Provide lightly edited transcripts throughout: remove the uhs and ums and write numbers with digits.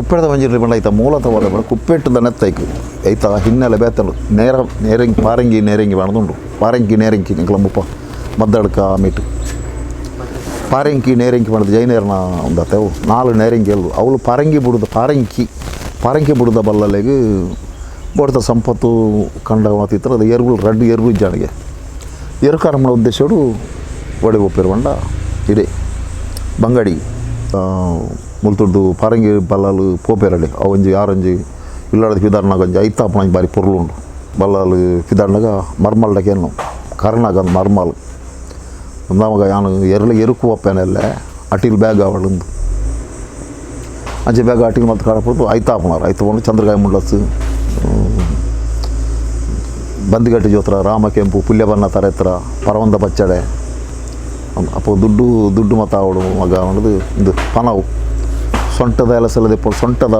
ಕುಪ್ಪೆಡ್ದ ಪಂಜುರ್ಲಿ ಪಂಡ ಐತ ಮೂಲತ ಪಂಡ ಕುಪ್ಪೆಟ್ಟದ ನೆತ್ತೈಕ್ ಐತ ಹಿನ್ನೆಲೆ ಬೇತಲು ನೇರ ನೇರಂಗಿ ಪಾರಂಗಿ ನೇರಂಗಿ ಪಂಡ್ದುಂಡು ಪಾರಂಗಿ ನೇರಂಗಿ ನಿಕಲ ಮುಪ್ಪ ಮದ್ದಡ್ಕ ಮೀಟ್ ಪಾರಂಕಿ ನೇರಂಕಿ ಪಂಡ್ದು ಜೈನೇರ್ನ ಉಂದತ್ತೆ ಅವು ನಾಲ್ ನೇರಂಗಿ ಅಲ್ಲು ಅವುಲು ಪಾರಂಗಿ ಬುಡುದ ಪಾರಂಕಿ ಪಾರಂಕಿ ಬುಡುದ ಬಲ್ಲಲೆಗ್ ಬೋಡ್ತ ಸಂಪತ್ತು ಕಂಡ ಮಾತಿತ್ತರ ಅದು ಎರುಗಳು ರಡ್ಡು ಎರುಳು ಇಜ್ಜಾಣಿಗೆ ಎರು ಕರಮಣ ಉದ್ದೇಶಡು ಒಡೆ ಒಪ್ಪಿರು ಪಂಡ ಇಡೆ ಬಂಗಾಡಿ ಮುಲ್ತುಡ್ದು ಪಾರಂಗಿ ಬಲ್ಲಾಲು ಪೋಪೇರಡೆ ಅವಂಜಿ ಆರಂಜಿ ಇಲ್ಲಾಡದ ಪಿದಾರ್ನಾಗ ಒಂಜಿ ಐತಾಪನ ಒಂಜಿ ಬಾರಿ ಪೊರ್ಲು ಉಂಡು ಬಲ್ಲಾಲು ಪಿದಾರ್ನಾಗ ಮರ್ಮಲ್ಡಕೇನು ಕರ್ನಾಗ ಮರ್ಮಲ್ ನಮಗ ಯಾನು ಎರಲು ಎರುಕು ಒಪ್ಪೇನೆಲ್ಲ ಅಟಿಲ್ ಬ್ಯಾಗ್ ಅವಳಂದು ಅಂಚೆ ಬ್ಯಾಗ್ ಅಟಿಲ್ ಮತ್ತು ಕಾಡಪಡ್ದು ಐತಾಪನಾರು ಐತ ಪಂಡ ಚಂದ್ರಗಾಯಿ ಮುಂಡಸ್ಸು ಬಂದಿಗಟ್ಟಿ ಜೋತ್ರ ರಾಮಕೆಂಪು ಪುಲ್ಯಬನ್ನ ತರೆತ್ರ ಪರವಂದ ಪಚ್ಚಡೆ ಅಪ್ಪ ದುಡ್ಡು ದುಡ್ಡು ಮತ್ತು ಅವಳು ಮಗ ಅನ್ನೋದು ಇದು ಪನವು ಸೊಂಟದ ಎಲಸೆಲ್ಲ ದೆಪ್ಪ ಸೊಂಟದ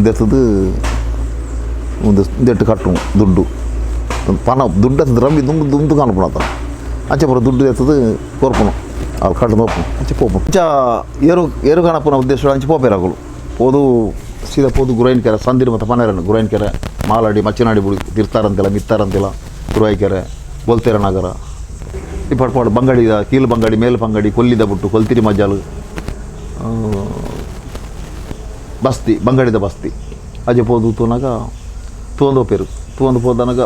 ದೆತ್ತದು ಒಂದು ದೆಟ್ಟು ಕಟ್ಟು ದುಡ್ಡು ಪನ ದುಡ್ಡು ದ್ರಮ್ಮಿ ದುಂಬು ದುಂದು ಕಾಣಪುಣತ ಅಂಚೆ ಪೂರ ದುಡ್ಡು ಎತ್ತದು ಕೊರ್ಪುನು ಅವ್ರು ಕಟ್ಟು ನೋಪುನು ಅಂಚೆ ಪೋಪುನು ಅಂಚ ಏರು ಏರು ಕಾಣಪುನ ಉದ್ದೇಶ ಅಂಚೆ ಪೋಪೇರಾಗುಲು ಪೋದು ಸೀದಾ ಪೋದು ಗುರಾಯಿನ ಕೆರೆ ಸಂದಿರು ಮತ್ತು ಪನೇರನು ಗುರಾಯಿನ ಕೆರೆ ಮಾಲಾಡಿ ಮಚ್ಚನಾಡಿ ಬುಡಿ ತಿರ್ತಾರಂತಿಲ್ಲ ಮಿತ್ತಾರಂತಿಲ್ಲ ಗುರಾಯಿ ಕೆರೆ ಬೋಲ್ತೇರ ನಗರ ಈ ಪಡ್ಪಾಡು ಬಂಗಡಿದ ಕೀಲು ಬಂಗಡಿ ಮೇಲು ಬಂಗಡಿ ಕೊಲ್ಲಿದ ಬುಟ್ಟು ಕೊಲ್ತಿರಿ ಮಜಾಲು ಬಸ್ತಿ ಬಂಗಡಿದ ಬಸ್ತಿ ಅಜೆ ಪೋದು ತೂನಾಗ ತೂಂದು ಪೇರು ತೂಂದು ಪೋದನಗ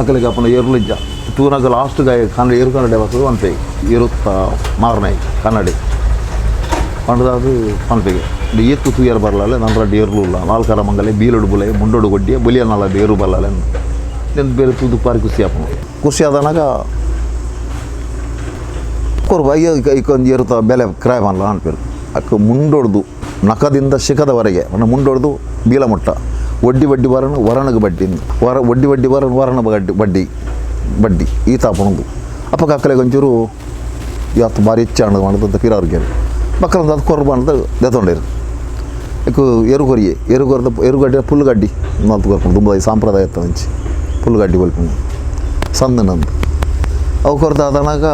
ಅಕಲಿಗೆ ಅಪ್ಪನ ಎರುಲಿಜ್ಜ ತೂನಾಗ ಲಾಸ್ಟ್ ಗಾಯ ಕನ್ನಡ ಎರು ಕನ್ನಡ ಬರ್ತದೆ ಒನ್ಪೆ ಎರುತ್ತ ಮಾರನೇ ಕನ್ನಡಿ ಪಂಡದಾದು ಪನ್ಪೆಗೆ ಏತ್ತು ತೂಯರ್ ಬರಲಾಲೆ ನನ್ನ ರಡ್ಡು ಎರ್ಲು ಇಲ್ಲ ನಾಲ್ಕರ ಮಂಗಲೆ ಬೀಲೊಡು ಬುಲೆ ಮುಂಡೋಡು ಗೊಡ್ಡಿಯ ಬುಲಿಯ ನಾಲದು ಏರು ಬರಲಾಲೆ ನೆನ್ ಬೇರೆ ತೂದು ಪಾರಿ ಖುಷಿ ಆಪನು ಖುಷಿ ಆದನಾಗ ಕೊರ್ಬ ಅಯ್ಯೋ ಇಕ್ಕೊಂದು ಏರುತ್ತ ಬೆಲೆ ಕ್ರಾಯ್ ಮಾಡಲ ಅನ್ಪೇರು ಅಕ್ಕ ಮುಂಡೊಡ್ದು ನಖದಿಂದ ಶಿಖದವರೆಗೆ ಅಂದ್ರೆ ಮುಂಡೊಡ್ದು ಬೀಲಮುಟ್ಟ ಒಡ್ಡಿ ಬಡ್ಡಿ ವರಣ ವರಣಗೆ ಬಡ್ಡಿ ವರ ಒಡ್ಡಿ ಬಡ್ಡಿ ವರಣ ವರಣ ಬಡ್ಡಿ ಬಡ್ಡಿ ಬಡ್ಡಿ ಈ ತಾಪಣದು ಅಪ್ಪ ಕಕ್ಕಲೆಗೆ ಒಂಚೂರು ಯಾತು ಭಾರಿ ಹೆಚ್ಚಾಣ ಮಾಡೋದು ಪಿರಾರ್ಗೆ ಮಕ್ಕಳಂದು ಅದು ಕೊರ್ಬ ಅಂತ ದೆತ್ತೊಂಡೇರು ಇಕ್ಕು ಎರು ಕೊರಿಯೆ ಎರು ಕೊರ್ದ ಎರುಗಡ್ಡೆ ಪುಲ್ಲುಗಡ್ಡಿ ಮಲ್ತು ಕೊರ್ಪುಂಡು ದುಂಬ ಸಾಂಪ್ರದಾಯ ಒಂಚಿ ಪುಲ್ಲುಗಡ್ಡಿ ಕೊಲ್ಪುಂಡು ಸಂದ ನಂದು ಅವು ಕೊರ್ದ ಅದನಾಗ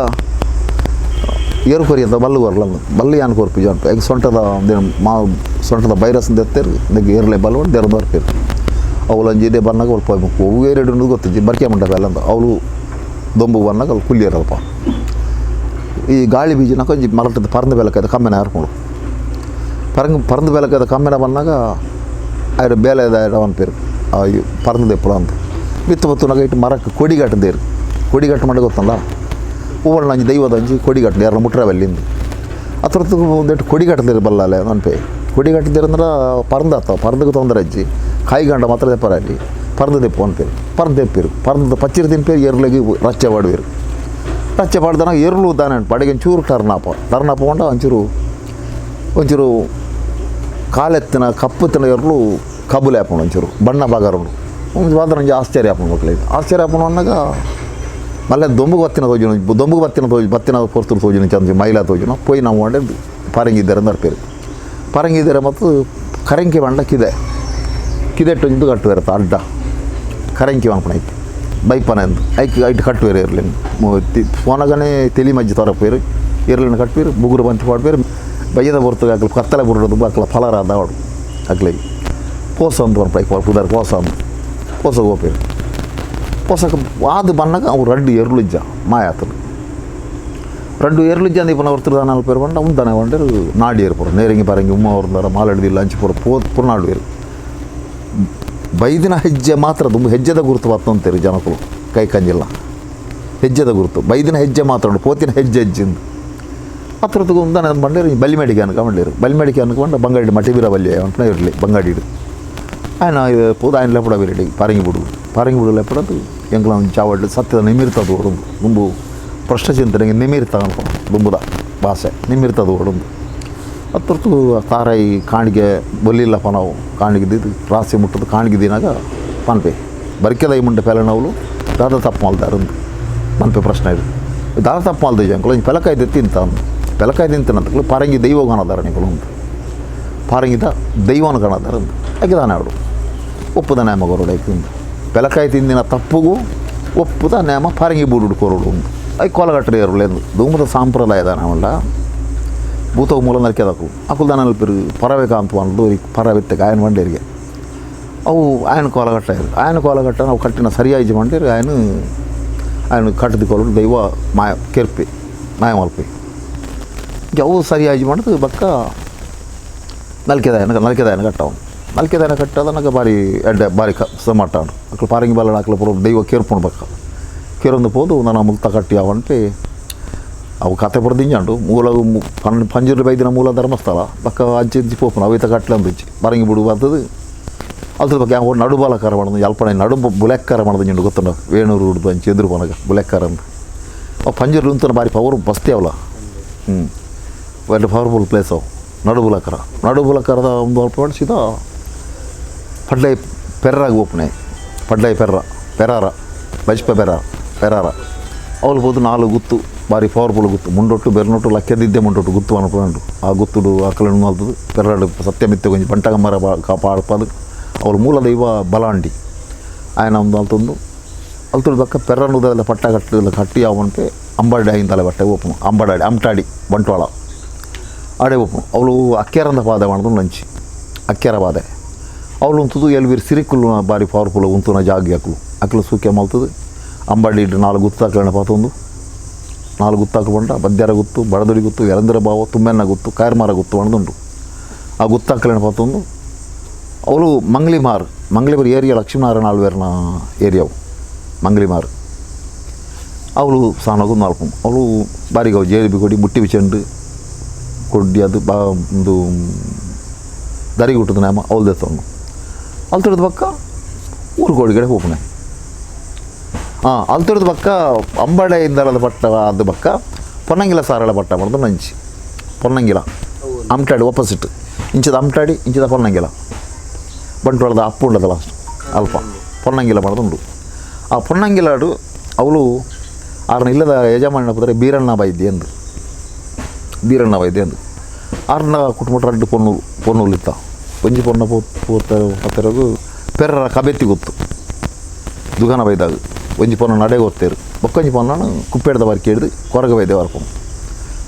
ಏರು ಕೊರಿ ಅಂತ ಬಲ್ಲು ಕೊರ್ಲ ಬಲ್ಲು ಯಾನ್ ಕೊರ್ಪು ಜನ ಈಗ ಸೊಂಟದ ಒಂದೇನು ಮಾ ಸೊಂಟದ ವೈರಸ್ ಎತ್ತೇರು ನಿಗ್ ಏರ್ಲೆ ಬಲ್ಲು ದೇರ ಬರ್ಪೇರು ಅವಳು ಅಂಜಿ ಇದೇ ಬನ್ನಾಗ ಅವ್ಳು ಪೋಯ್ ಹೂವು ಏರಿಡು ಗೊತ್ತಿಜ್ಜಿ ಬರ್ಕೆ ಮಂಟಪ ಎಲ್ಲ ಅಂತ ಅವಳು ದೊಂಬು ಬನ್ನಾಗ ಅಲ್ಲಿ ಕುಲ್ಲಿಯರಲ್ಪ ಈ ಗಾಳಿ ಬೀಜನ ಕೊಂಚ ಮರಟದ ಪರಂದ ಬೆಲಕದ ಕಮ್ಮೆನ ಹಾರ್ಕೊಂಡು ಪರಂಗ್ ಪರಂದ ಬೆಲಕದ ಕಮ್ಮೆನ ಬಂದಾಗ ಆಯ್ರ ಬೇಲೆ ಅನ್ಪೇರು ಪರಂದ ಎಪ್ಪಳ ಅಂತ ಬಿತ್ತು ಬತ್ತುನಾಗ ಇಟ್ಟು ಮರಕ್ಕೆ ಕೊಡಿಗಟ್ಟದೇರು ಕೊಡಿಗಟ್ಟು ಮಾಡಿ ಗೊತ್ತಲ್ಲ ಹೂವಣ್ಣ ಅಂಜಿ ದೈವದ ಅಂಜಿ ಕೊಡಿಗಟ್ಟು ಯಾರನ್ನ ಮುಟ್ರವಲ್ಲಿಂದ ಅತ್ರದ್ದು ಒಂದೆಟ್ಟು ಕೊಡಿಗಟ್ಟದಿರು ಬಲ್ಲಾಲೆ ಅನ್ಪೆ ಕೊಡಿಗಟ್ಟದಿರು ಅಂದ್ರೆ ಪರಂದ ಆತ ಪರಂದಕ್ಕೆ ತೊಂದರೆ ಅಜ್ಜಿ ಕಾಯಿಗಂಡ ಮಾತ್ರ ದೆಪ್ಪರ ಅಲ್ಲಿ ಪರಂದ ದೆಪ್ಪು ಅನ್ಪೇರು ಪರಂದ ದೆಪ್ಪಿರು ಪರಂದ ಪಚ್ಚಿರು ತಿನ್ಪೇರು ಎರ್ಲೆಗೆ ರಚ್ಚೆ ಪಾಡುವಿರು ರಚ್ಚೆ ಪಾಡ್ದನಾಗ ಎರ್ಲು ದಾನೆ ಪಡೆಗೆ ಒಂಚೂರು ಟರ್ನಾಪ ಟರ್ನಾಪ ಉಂಡ ಒಂಚೂರು ಒಂಚೂರು ಕಾಲೆತ್ತಿನ ಕಪ್ಪುತ್ತಿನ ಎರ್ಲು ಕಬುಲೆ ಆಪುಂಡು ಒಂಚೂರು ಬಣ್ಣ ಬಾಗಾರುಂಡು ಒಂದು ಮಾತ್ರ ಒಂಜಿ ಆಶ್ಚರ್ಯ ಆಪುಂಡು ಮಕ್ಕಳಿಗೆ ಆಶ್ಚರ್ಯ ಆಪುಂಡು ಅನ್ನಾಗ ಮಲ್ಲೆ ದೊಂಬುಗೆ ಬತ್ತಿನ ತೋಜುನು ದೊಂಬುಗೆ ಬತ್ತಿನ ತೋಜು ಬತ್ತಿನ ಪೊರ್ತುರು ತೋಜುನು ಚಂದ ಮೈಲ ತೋಜುನು ಪೋಯಿ ನಾವು ಅಂಡೆ ಪರಂಗಿದ್ದಾರೆ ಅಂದ್ ಪರಂಗಿದ್ದಾರೆ ಮತ್ತು ಕರಂಕಿ ಬಂಡ ಕಿದೆ ಕಿದೆಟ್ಟು ಇಂದು ಕಟ್ಟುವೆರತ್ತ ಅಡ್ಡ ಕರಂಕಿ ಮನ್ಪುಣ ಐಕ್ ಬೈಪನ ಎಂದು ಐಕ್ ಐಟ್ ಕಟ್ಟುವೆರು ಇರ್ಲಿನ ಫೋನಗನೇ ತೆಲಿ ಮಜ್ಜಿ ತರಪೇರು ಇರ್ಲಿನ ಕಟ್ಟುವೆರು ಬುಗುರು ಬಂತಿ ಪಾಡ್ಪೇರು ಬಯ್ಯದ ಬರ್ತದೆ ಅಕ್ಲ ಕತ್ತಲೆ ಬುರುಡದು ಅಕ್ಲ ಫಲರಾದ ಅವಡು ಅಕ್ಲಿಗೆ ಕೋಸ ಅಂದು ಪನ್ಪ ಐಕ್ ಪುದರ್ ಕೋಸ ಅಂದು ಕೋಸ ಗೋಪೇರು ಕೋಸಕ್ಕೆ ವಾದ ಬನ್ನಾಗ ಅವು ರಡ್ಡು ಎರ್ಲುಜ್ಜ ಮಾಯಾತಲು ರಡ್ಡು ಎರ್ಲುಜ್ಜ ಅಂದ ಇಪ್ಪನ ಹೊರ್ತರು ನಾಲ್ಕು ಪೇರು ಬಂಡ ಉಂದಾನೆ ಬಂಡರು ನಾಡಿ ಏರ್ಪರು ನೇರಂಗಿ ಪರಂಗಿ ಉಮ್ಮ ಹೊರ್ದಾರ ಮಾಲಾಡ್ದಿಲ್ಲ ಅಂಚಿಪುರ ಪೋ ಪುರ್ನಾಡುವೇರು ಬೈದಿನ ಹೆಜ್ಜೆ ಮಾತ್ರ ತುಂಬ ಹೆಜ್ಜೆದ ಗುರುತು ಬತ್ತಂತೀರಿ ಜನಕುಲು ಕೈ ಕಂಜಿಲ್ಲ ಹೆಜ್ಜೆದ ಗುರುತು ಬೈದಿನ ಹೆಜ್ಜೆ ಮಾತ್ರ ಉಂಟು ಪೋತಿನ ಹೆಜ್ಜೆ ಹೆಜ್ಜಿಂದು ಅತ್ರದ್ದು ಉಂದಾನೆ ಬಂಡೇರು ಬಲಿಮೆಡಿಗೆ ಅನ್ಕೊಂಡೇರು ಬಲಿಮೆಡಿಗೆ ಅನ್ಕೊಂಡು ಬಂಗಾಡಿ ಮಟಿಬೀರ ಬಲ್ಯ ಅಂಟನೇ ಇರಲಿ ಬಂಗಾಡಿ ఆయన ಪೋದು ఆయన ಲೆಪ್ಪಡ ಬಿರಡಿ ಪಾರಂಗಿ ಬುಡು ಪಾರಂಗಿ ಬುಡು ಲೆಪ್ಪಡದು ಎಂಕ್ಲ ಚಾವಡ್ಲು ಸತ್ಯದ ನಿಮಿರ್ತದು ಒಡಂದು ದುಂಬು ಪ್ರಶ್ನೆ ಚಿಂತನೆಗೆ ನಿಮಿರ್ತ ಅನ್ಕೊಂಡು ದುಂಬುದ ಭಾಷೆ ನಿಮಿರ್ತದು ಒಡಂದು ಅತ್ರದ್ದು ತಾರಾಯಿ ಕಾಣಿಗೆ ಬೊಲ್ಲಿಲ್ಲಪ್ಪ ನಾವು ಕಾಣಿಗೆ ರಾಸಿ ಮುಟ್ಟದು ಕಾಣಿಗೆ ದಿನಾಗ ಪನ್ಪೆ ಬರಿಕೆದ ಈ ಮುಂಡೆ ಪೆಲನವಲು ದಾದ ತಪ್ಪು ಮಲ್ದಾರಂದು ಮನ್ಪೆ ಪ್ರಶ್ನೆ ಇದು ದಾದ ತಪ್ಪು ಮಲ್ದ ಅಂಕಲು ಇಂಚ ಪೆಲಕಾಯಿ ತಿಂತ ಅಂದು ಪೆಲಕಾಯಿ ತಿಂತನಂತಗಳು ಪಾರಂಗಿ ದೈವ ಕಾಣದಾರ ನಿಕಲು ಅಂತ ಪಾರಂಗಿದ ದೈವನ ಕಾಣದಾರ ಅಂದು ಹಾಗೆ ಅವಳು ಒಪ್ಪುದ ನೇಮ ಕೊರಡು ಐಕಿಂದು ಪೆಲಕಾಯಿ ತಿಂದಿನ ತಪ್ಪುಗೂ ಒಪ್ಪುದ ನೇಮ ಪಾರಂಗಿ ಬೂಡು ಕೊರಡು ಉಂದು I ಕೋಲಗಟ್ಟರೆ ಎರುಳೆಂದು ದುಂಬದ ಸಾಂಪ್ರದಾಯದ ನಾವಲ್ಲ ಭೂತವು ಮೂಲ ನಲ್ಕೆದಕು ಅಕುಲು ದಾನ ಅಲ್ಪೆರು ಪರವೆ ಕಾಂತು ಅಂದು ಪರವಿತ್ತೆ ಆಯನ ಬಂಡೇರಿಗೆ ಅವು ಆಯನ ಕೋಲ ಕಟ್ಟಾಯರು. ಆಯನ ಕೋಲ ಕಟ್ಟ ನಾವು ಕಟ್ಟಿನ ಸರಿಯಾಗಿ ಮಂಡೇರು ಆಯನ ಆಯನ ಕಟ್ಟದಿಕೊಳ್ಳು ದೈವ ಮಾಯ ಕೆರ್ಪಿ ಮಾಯ ಮಲ್ಪಿ ಅವು ಸರಿಯಾಗಿ ಮಾಡೋದು ಬಕ್ಕ ನಲ್ಕೆದಾಯನ ನಲ್ಕೆದಾಯನ ಕಟ್ಟವು. ನಲ್ಕೆದಾಯನ ಕಟ್ಟದ ಬಾರಿ ಎಡ್ಡೆ ಬಾರಿ ಕ ಸಮಾಟ ಅಕ್ಲು ಪಾರಂಗಿ ಬಲ್ಲ ಅಕ್ಲು ಪೂರ ದೈವ ಕೇರ್ಪುಂಡು ಬಕ್ಕ ಕೇರೊಂದು ಪೋದು ನನ್ನ ಮುಲ್ತ ಕಟ್ಟಿ ಅವಂತೆ ಅವು ಕತೆ ಪೂರ ದಿಂಜಾಂಡು ಮೂಲ ಪಂಜುರ್ಲಿ ಬೈದಿನ ಮೂಲ ಧರ್ಮಸ್ಥಳ ಬಕ್ಕ ಅಂಚೆ ಇಂಚಿ ಪೋಪುನು ಅವು ಇತ್ತ ಕಟ್ಲೆ ಅಂದಿಚ್ಚಿ ಪರಂಗಿ ಬುಡು ಬರ್ತದೆ ಅದ್ರ ಬಗ್ಗೆ ಯಾವ ನಡುಬಾಲಕಾರ ಮಾಡೋದು ಅಲ್ಪನೆ ನಡು ಬುಲೆಕ್ಕಾರ ಮಾಡೋದು ನಿಂಡು ಗೊತ್ತುಂಡು ವೇಣೂರು ಹುಡ್ದು ಅಂಚೆ ಎದುರು ಪೋನಗ ಬುಲೆಕ್ಕಾರ ಅಂತ ಅವು ಪಂಜುರ್ಲಿ ಉಂತನ ಬಾರಿ ಪವರ್ ಬಸ್ತಿ ಅವಲ್ಲ. ಹ್ಞೂ very powerful place ಅವು ನಡುಬುಲಕರ. ನಡುಬುಲಕರದ ಒಂದು ಅಲ್ಪ ಸೀದಾ ಪಡ್ಲೈ ಪೆರ್ರಾಗ ಓಪನೆ ಪಡ್ಲೈ ಪೆರ್ರ ಪೆರಾರ ಬಜ್ಪ ಪೆರಾರ ಪೆರಾರ ಅವಳು ಹೋದು ನಾಲ್ಕು ಗುತ್ತು ಭಾರಿ ಪವರ್ಫುಲ್ ಗುತ್ತು ಮುಂಡೊಟ್ಟು ಬೆರ್ನೊಟ್ಟು ಲಕ್ಕೆದಿದ್ದೆ ಮುಂಡೊಟ್ಟು ಗುತ್ತು ಅನ್ಕೊಂಡು ಆ ಗುತ್ತುಡು ಅಕಲನ್ನು ಅಲ್ತದು ಪೆರ್ರಾಡು ಸತ್ಯಮಿತ್ಯ ಕೊಂಚ ಬಂಟಗಮ್ಮರ ಕಾಪಾಡ್ಪದು ಅವಳು ಮೂಲ ದೈವ ಬಲಾಂಡಿ ఆయన ಒಂದು ಅಲ್ತೊಂದು ಅಲ್ತುಡು ಬಕ್ಕ ಪೆರ್ರನುದೆಲ್ಲ ಪಟ್ಟ ಕಟ್ಟಲ್ಲ ಕಟ್ಟಿ ಅವಂತೆ ಅಂಬಾಡಿ ಆಯಿಂದಲೆ ಬಟ್ಟೆ ಓಪನು ಅಂಬಾಡಿ ಅಮ್ಟಾಡಿ ಬಂಟ್ವಾಳ ಆಡೆ ಓಪನು ಅವಳು ಅಕ್ಕೆರಂದ ಪಾದೆ ಮಾಡೋದು ನಂಚಿ ಅಕ್ಕೆರ ಪಾದೆ ಅವಳು ಉಂತುದು ಎಲ್ವೀರ್ ಸಿರಿಕುಲ್ಲು ಬಾರಿ ಪವರ್ಫುಲ್ ಉಂತುನ ಜಾಗಿ ಅಕ್ಲು ಅಕ್ಲು ಸೂಕ್ಯ ಮಲ್ತದು ಅಂಬಾಡಿ ಇಟ್ಟು ನಾಲ್ಕು ಗುತ್ತಾಕಲನ್ನ ಪಾತೊಂದು ನಾಲ್ಕು ಗುತ್ತಾಕು ಬಂಡ ಬದ್ಯಾರ ಗುತ್ತು ಬಡದೊಡಿ ಗುತ್ತು ಯಲಂದರ ಬಾವ ತುಮ್ಮೆನ್ನ ಗುತ್ತು ಕಾಯರ್ಮಾರ ಗುತ್ತು ಅಣದುಂಟು ಆ ಗುತ್ತಾಕಲನ್ನ ಪಾತೊಂದು ಅವಳು ಮಂಗ್ಲಿಮಾರ್ ಮಂಗ್ಲಿಮಾರ್ ಏರಿಯಾ ಲಕ್ಷ್ಮೀನಾರಾಯಣ ಆಳ್ವೇರ್ನ ಏರಿಯಾವು ಮಂಗ್ಲಿಮಾರ್ ಅವಳು ಸಾನಗು ನಾಲ್ಕು ಅವಳು ಬಾರಿಗೆ ಅವು ಜೇಲಿ ಕೊಡಿ ಮುಟ್ಟಿ ಬಿಚ್ಚಂಡು ಕೊಡ್ಡಿ ಅದು ಬಾ ಒಂದು ದರಿಗೆ ಹುಟ್ಟದ ನಾಮ ಅವಳು ದೇತವನು ಅಲ್ತುಡ್ದ ಪಕ್ಕ ಊರು ಕೋಡಿಗಡೆ ಹೋಪನೆ. ಹಾಂ ಅಲ್ತುಡ್ದ ಪಕ್ಕ ಅಂಬಡೆಯಿಂದಲದ ಪಟ್ಟ ಅದು ಪಕ್ಕ ಪೊನ್ನಂಗಿಲ ಸಾರಳ ಪಟ್ಟ ಮಾಡೋದು ನಂಚಿ ಪೊನ್ನಂಗಿಲ ಅಮ್ಟಾಡಿ ಆಪೋಸಿಟ್ ಇಂಚದ ಅಮ್ಟಾಡಿ ಇಂಚದ ಪೊನ್ನಂಗಿಲ ಬಂಟ್ವಾಳದ ಅಪ್ಪು ಉಂಡದ ಲಾಸ್ಟ್ ಅಲ್ಪ ಪೊನ್ನಂಗಿಲ ಮಾಡೋದುಂಡು. ಆ ಪೊನ್ನಂಗಿಲಾಡು ಅವಳು ಆರ್ನ ಇಲ್ಲದ ಯಜಮಾನ ಪುದರೆ ಬೀರಣ್ಣ ವೈದ್ಯ ಎಂದು ಬೀರಣ್ಣ ವೈದ್ಯ ಎಂದು ಆರ್ನ ಕುಟುಂಬ ರಡ್ಡು ಪೊನ್ನು ಪೊನ್ನುಲಿತ್ತ ಒಂಜಿ ಪೊನ್ನ ಪೋತ ಪತ್ತರಗು ಪೆರ್ರ ಕಬೆತ್ತಿ ಗೊತ್ತು ದುಕಾನ ಬೈದಾಗ ಒಂಜಿ ಪೊನ್ನ ನಡೆ ಗೊತ್ತೇರು ಬೊಕ್ಕೊಂಜಿ ಪೊನ್ನನು ಕುಪ್ಪೇಡ್ದ ಬಾರಿ ಕೇಳಿದು ಕೊರಗ ಬೈದೆ ವರ್ಪು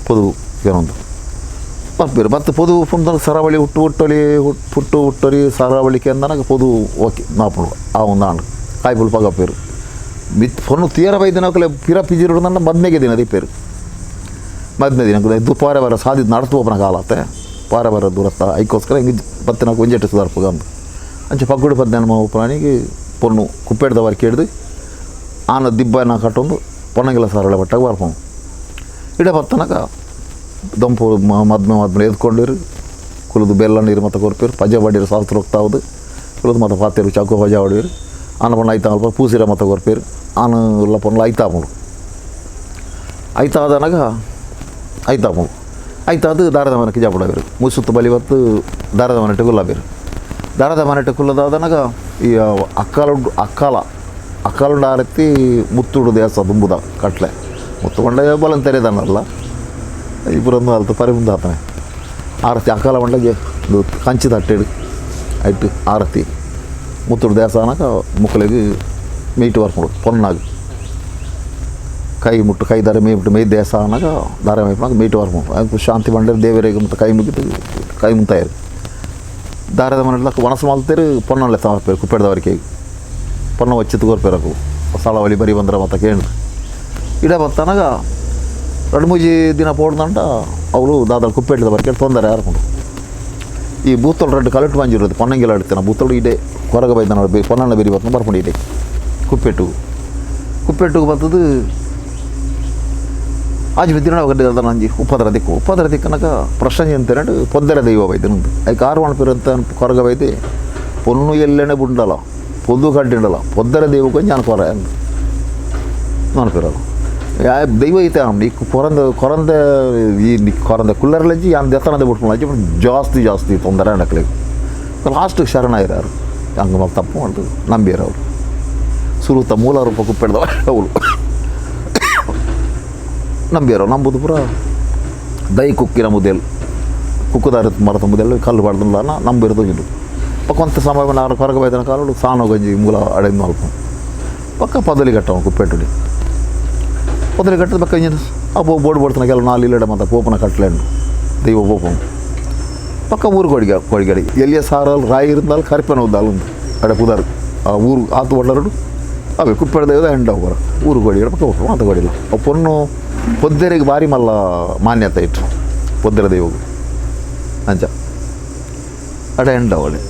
ಪೊದು ಏನೊಂದು ಬರ್ಪೇರು ಮತ್ತು ಪೊದು ಪುಂದ ಸರಾವಳಿ ಹುಟ್ಟು ಹುಟ್ಟೊಲಿ ಪುಟ್ಟು ಹುಟ್ಟೊಲಿ ಸರಾವಳಿಕೆ ಅಂದನಾಗ ಪೊದು ಓಕೆ ನಾಪುಡು ಆ ಒಂದು ಆಂಡು ಕಾಯಿ ಪಗಪೇರು ಮಿತ್ ಪೊನ್ನು ತೀರ ಬೈದಿನಕಲೆ ಪಿರ ಪಿಜಿರುಡು ಮದ್ಮೆಗೆ ದಿನ ದೀಪೇರು ಮದ್ಮೆ ದಿನ ಇದು ಪಾರೆ ಬರ ಸಾಧಿದ್ ನಡತು ಒಬ್ಬನ ಕಾಲತ್ತೆ ಪಾರೆ ಬರ ದೂರತ್ತ ಐಕೋಸ್ಕರ ಹಿಂಗೆ ಪತ್ತಿನ ಒಂಜೆಟ್ಟು ಸುಧಾರ್ಪುಗ ಅಂದು ಅಂಚೆ ಪಗ್ಗುಡು ಪದ್ಯಾನ ಪ್ರಾಣಿಗೆ ಪೊನ್ನು ಕುಪ್ಪೇಡ್ದ ವಾರಿ ಕೇಳಿದು ಆನ ದಿಬ್ಬನ ಕಟ್ಟೊಂದು ಪೊನ್ನಂಗಿಲ ಸಾರಳ ಬಟ್ಟಾಗ ಬರ್ಪೋನು ಇಡ ಬತ್ತನಕ ದಂಪು ಮದ್ಮೆ ಮದ್ಮೆ ಎದ್ಕೊಂಡಿರು ಕುಲದು ಬೆಲ್ಲ ನೀರು ಮತ್ತು ಕೊರ್ಪಿರು ಪಜ ಬಡಿರು ಶಾಸ್ತ್ರ ಹೋಗ್ತಾವದು ಕುಲದು ಮತ್ತು ಪಾತೇರು ಚಾಕು ಪಜ ಹೊಡಿರು ಆನ ಪೊಣ್ಣ ಐತಾ ಅಲ್ಪ ಪೂಸಿರ ಮತ್ತು ಕೊರ್ಪಿರು ಆನ ಉಲ್ಲ ಪೊಣ್ಣ ಐತಾಪುಂಡು ಐತಾದನಗ ಐತಾಪುಂಡು ಐತಾದು ದಾರದ ಮನಕ್ಕೆ ಜಾಪಡಬೇರು ಮುಸುತ್ತು ಬಲಿ ಬತ್ತು ದಾರದ ಮನೆಟ್ಟು ಕುಲ್ಲಬೇರು ದಾರದ ಮನೆಟ್ಟು ಕುಲ್ಲದಾದನಗ ಈ ಅಕ್ಕಾಲುಂಡು ಅಕ್ಕಾಲ ಅಕ್ಕಾಲುಂಡು ಆರತಿ ಮುತ್ತುಡು ದೇಸ ದುಂಬುದ ಕಟ್ಲೆ ಮುತ್ತು ಕೊಂಡ ಬಲನ್ ತೆರೆದನಲ್ಲ ಇಬ್ಬರೊಂದು ಅಲ್ತ ಪರಿ ಮುಂದೆ ಆತನೆ ಆರತಿ ಅಕ್ಕಾಲ ಮಂಡಗೆ ಕಂಚಿ ತಟ್ಟೆಡು ಐಟ್ ಆರತಿ ಮುತ್ತುಡು ದೇವಸ್ಥಾನಕ ಮುಕ್ಕಲಿಗೆ ಮೀಟು ಬರ್ಕೊಂಡು ಪೊನ್ನಾಗ ಕೈ ಮುಟ್ಟು ಕೈ ದಾರೆ ಮೇಯ್ಬಿಟ್ಟು ಮೇಯ್ ದೇವಸ್ಥಾನಕ ದಾರೆ ಮೇಯ್ಪನಾಗ ಮೀಟು ಬರ್ಕೊಂಡು ಶಾಂತಿ ಬಂಡೇರು ದೇವರಿಗೆ ಮತ್ತು ಕೈ ಮುಗಿದು ಕೈ ಮುಂತಾಯರು ದಾರದ ಮನೆಲ್ಲ ವನಸು ಮಲ್ತೇರು ಪೊನ್ನಲ್ಲೆ ತಾಪೇರು ಕುಪ್ಪೆಡ್ದವರಿಗೆ ಪೊನ್ನ ವಚ್ಚಿತ್ತು ಕೊರ್ಪೇರಕು ಸಾಳವಳಿ ಬರಿ ಬಂದ್ರೆ ಮತ್ತೆ ಕೇಂದ್ರ ಇಡ ಬತ್ತನಾಗ ಎರಡು ಮೂಜಿ ದಿನ ಪೋಡ್ದಂಟ ಅವಳು ದಾದಾ ಕುಪ್ಪೆಟ್ಲದ ಬರಕ್ಕೆ ತೊಂದರೆ ಯಾರ್ಕೊಂಡು ಈ ಬೂತಲ್ ರೆಡ್ ಕಲೆಕ್ಟ್ ಮಂಜಿರೋದು ಪೊನ್ನಂಗಿಲ ಆಡ್ತೇನೆ ಬೂತಲು ಇಡೆ ಕೊರಗ ಬೈದನ ಪೊನ್ನಣ್ಣ ಬೇರಿ ಬರ್ತನ ಬರ್ಕೊಂಡು ಇದೆ ಕುಪ್ಪೆಟ್ಟು ಕುಪ್ಪೆಟ್ಟು ಬರ್ತದೆ ಆಜ್ ಬಿದ್ದಿನ ನಂಜಿ ಉಪದ್ರ ದಿಕ್ಕು ಉಪದ್ರ ದಿಕ್ಕನಕ ಪ್ರಶ್ನೆ ಅಂತಾರೆ ಪೊದ್ದರ ದೈವ ಬೈದನಂದು ಅದಕ್ಕೆ ಆರು ಅಂತ ಕೊರಗ ಬೈದೆ ಪೊನ್ನು ಎಲ್ಲೆನೆ ಬುಂಡಲ ಪೊದ್ದು ಕಡ್ಡಿಂಡಲ ಪೊದ್ದರ ದೈವಕ್ಕೆ ನಾನು ಕೊರ ಅಂದು ನಾನು ಯಾ ದೈವ ಐತೆ ನೀ ಕೊರಂದ ಕೊರಂದ ಈ ಕೊರಂದ ಕುಲ್ಲರ್ಲಜ್ಜಿ ಯಾನ್ ದೆತ್ತನದ ಬಿಟ್ಕೊಂಡಜ್ಜಿ ಜಾಸ್ತಿ ಜಾಸ್ತಿ ತೊಂದರೆ ನಕಲಿ ಲಾಸ್ಟಿಗೆ ಶರಣ ಇರಾರು ಹಂಗೆ ಮೇಲೆ ತಪ್ಪು ಮಾಡ್ದು ನಂಬಿಯರು ಅವರು ಸುರುತ ಮೂಲ ರೂಪ ಕುಪ್ಪೆಡ್ದವ ಅವಳು ನಂಬಿಯರು ನಂಬುದು ಪೂರ ದೈ ಕುಕ್ಕಿನ ಮುದೆಲ್ ಕುಕ್ಕುದಾರ ಮರದ ಮುದೆಲ್ಲ ಕಲ್ಲು ಬಾಡ್ದಲ್ಲ ನಂಬಿರೋದು ಇದು ಪಕ್ಕ ಸಮಯ ನಾನು ಕೊರಗ ಬೈದನ ಕಾಲು ಸಾನು ಗಂಜಿ ಮೂಲ ಅಡೆ ಮಲ್ಪ ಪಕ್ಕ ಪದಲಿ ಕಟ್ಟವ ಕುಪ್ಪೆಟ್ಟುಡಿ ಪದಲಿ ಕಟ್ಟದ ಪಕ್ಕ ಇಂಜಿನ್ ಅಪ್ಪೋ ಬೋರ್ಡ್ ಬೋಡ್ತನ ಕೆಲವು ನಾಲ್ ಇಲ್ಲಡೆ ಮತ್ತು ಪೋಪನ ಕಟ್ಲೆಂಡು ದೈವ ಪೋಪುಂಡು. ಪಕ್ಕ ಊರು ಕೊಡಿಗೆ ಕೊಡಿಗಡೆ ಎಲ್ಲಿಯ ಸಾರಲ್ ರಾಯಿರ್ದಾಲ್ ಕರಿಪನ ಉದ್ದಾಲ್ ಉಂದು ಅಡೆ ಪುದರ್. ಆ ಊರು ಆತು ಒಳ್ಳರುಡು ಅವೇ ಕುಪ್ಪೆಡ ದೈವದ ಎಂಡ ಪೂರ ಊರು ಕೊಡಿಗಡೆ ಪಕ್ಕ ಪೋಪುಂಡು ಮಾತ ಕೊಡಿಲ್ಲ. ಅವು ಪೊಣ್ಣು ಪೊದ್ದೆರಿಗೆ ಭಾರಿ ಮಲ್ಲ ಮಾನ್ಯತೆ ಇಟ್ಟು ಪೊದ್ದೆರ ದೈವಗು ಅಂಚ ಅಡೆ ಎಂಡ ಅವಳೆ.